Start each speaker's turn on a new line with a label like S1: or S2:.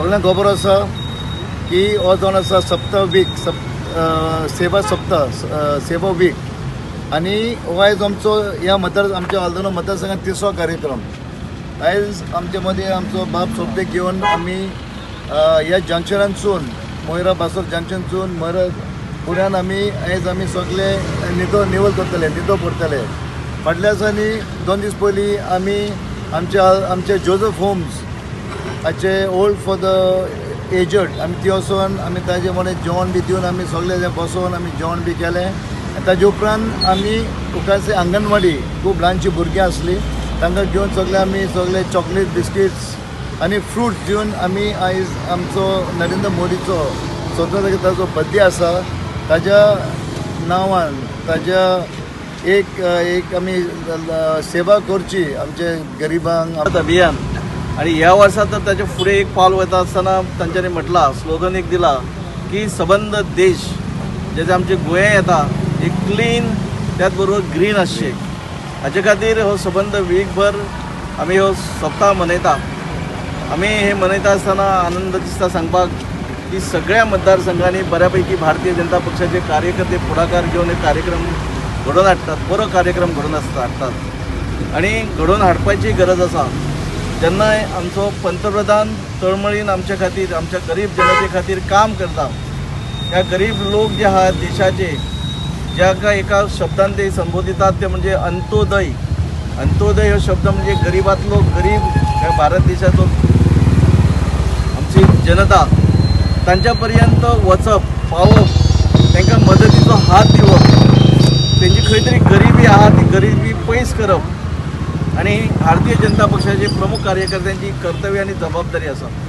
S1: सगळ्यांक खबर आसा की हो जावन आसा सप्ता वीक, सेवा सप्ता, सेवा वीक. आनी हो आयज आमचो ह्या मतदार आमच्या आल्दोना मतदारसंघात तिसरो कार्यक्रम. आयज आमचे मदीं आमचो बाब सोबतेक घेवन आमी ह्या जंक्शनांतसून, मोयरा बासोर जंक्शनसून मोयरा फुड्यान आमी आयज आमी सगळे निदो निवळ करतले, निदो करतले. फाटल्या दिसांनी 2 दीस पयलीं आमी आमच्या आमचे जोजफ होम्स हाचे ओल्ड फॉर the aged आमी ती वचोन आमी ताजे मडें जेवण बी दिवन आमी सगळे बसोवन आमी जेवण बी केलें. आनी ताजे उपरांत आमी उकासी अंगणवाडी खूब ल्हानशीं भुरगीं आसलीं, तांकां घेवन सगळे आमी सगळे चॉकलेट, बिस्किट्स आनी फ्रुट्स दिवन आमी आयज आमचो नरेंद्र मोदीचो 17 तारखेर ताजो बड्डे आसा, ताज्या नांवान ताज्या एक एक आमी सेवा करची आमचे गरिबांक.
S2: अभियान आणि ह्या वर्सा तर ताच्या फुडें एक पावल वता आसतना तांच्यांनी म्हटलां, स्लोगन एक दिला की सबंद देश जेचे आमचे गोंया येता एक क्लीन त्याच बरोबर ग्रीन आसचें. हाचे खातीर हो सबंद वीकभर आमी हो सप्ताह मनयता. आमी हे मनयता आसतना आनंद दिसता सांगपाक की सगळ्या मतदारसंघांनी बऱ्यापैकी भारतीय जनता पक्षाचे कार्यकर्ते फुडाकार घेवन एक कार्यक्रम घडोवन हाडटात, बरो कार्यक्रम घडोवन आसता हाडटात आनी घडोवन हाडपाची गरज आसा. जेन्ना आमचो पंतप्रधान तळमळीन आमच्या खातीर, आमच्या गरीब जनते खातीर काम करता, ह्या गरीब लोक जे आहात देशाचे, ज्याका एका शब्दान ते संबोधितात ते म्हणजे अंत्योदय. अंत्योदय हो शब्द म्हणजे गरिबांतलो गरीब ह्या भारत देशाचो आमची जनता, तांच्या पर्यंत वचप, पावप, तांकां मदतीचो हात दिवप, तेंची खंय तरी गरिबी आहा ती गरिबी पयस करप आणि भारतीय जनता पक्षाचे प्रमुख कार्यकर्त्यांची कर्तव्य आणि जबाबदारी आसा.